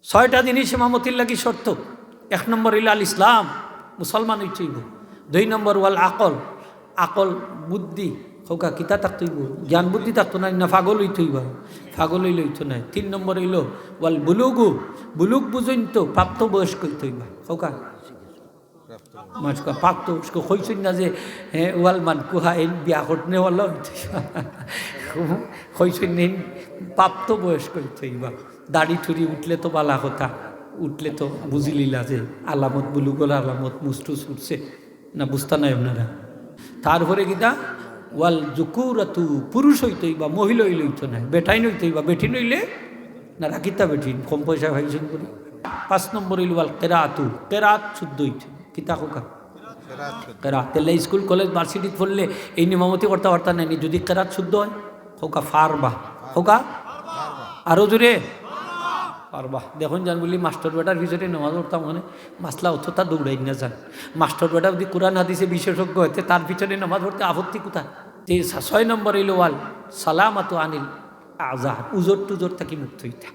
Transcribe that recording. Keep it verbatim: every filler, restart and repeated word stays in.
ছয়টা জিনিস ইমামতির লাগি শর্ত। এক নম্বর অইলো আল ইসলাম, মুসলমান অইতে অইবো। দুই নম্বর ওয়াল আকল, আকল বুদ্ধি, কউক্কা কিতা থাকতে অইবো, জ্ঞান বুদ্ধি থাকতো নায়, না পাগল অইতে অইবা, পাগল অইলে অইতো নায়। তিন নম্বর অইলো ওয়াল বুলুগু, বুলুগ বুঝইন তো, প্রাপ্ত বয়স্ক অইতে অইবা, কউক্কা মাঝে প্রাপ্ত বয়স্ক কইছইন না যে, হ্যাঁ, ওয়াল মানকুহা, এই বিয়া করতে ওয়ালা অইতে অইবা। কইছইন না, প্রাপ্ত বয়স্ক অইতে অইবা। দাড়ি থুড়ি উঠলে তো বালা কথা, উঠলে তো বুঝিলিলা যে আলামত, বুলুগর আলামত, মুছ টুছ উঠছে না, বুঝতা নায় আপনারা। তারপরে কিতা, ওয়াল যুকুরাতু, পুরুষ অইতে অইবা, মহিলা অইলে অইতো নায়, বেটাইন অইতে অইবা, বেটিন অইলে না, রাখিতা বেটিন, কম পয়সা পাইছইন করি। পাঁচ নম্বর অইলো ওয়াল কেরাতু, কেরাত শুদ্ধ অইতে, কিতা কউক্কা? কেরাত। তাইলে স্কুল, কলেজ, ভার্সিটিত পড়লে এই ইমামতি করতা পারতা নায় নি, যদি কেরাত শুদ্ধ অয়, কউক্কা পারবা, কউক্কা আরো জোরে পারবা। দেখইন যান বুলি মাস্টর বেটার পিছনে নামাজ পড়তাম, মানে মাসলা অততা দৌড়াই না যান। মাস্টর বেটা যদি কোরআন হাদিসে বিশেষজ্ঞ অয়, তে তার পিছনে নামাজ পড়তে আপত্তি কুথা? এই ছয় নম্বর অইলো ওয়াল সালামাতু আনিল আজার, উজর টুজর থাকি মুক্ত অইতা।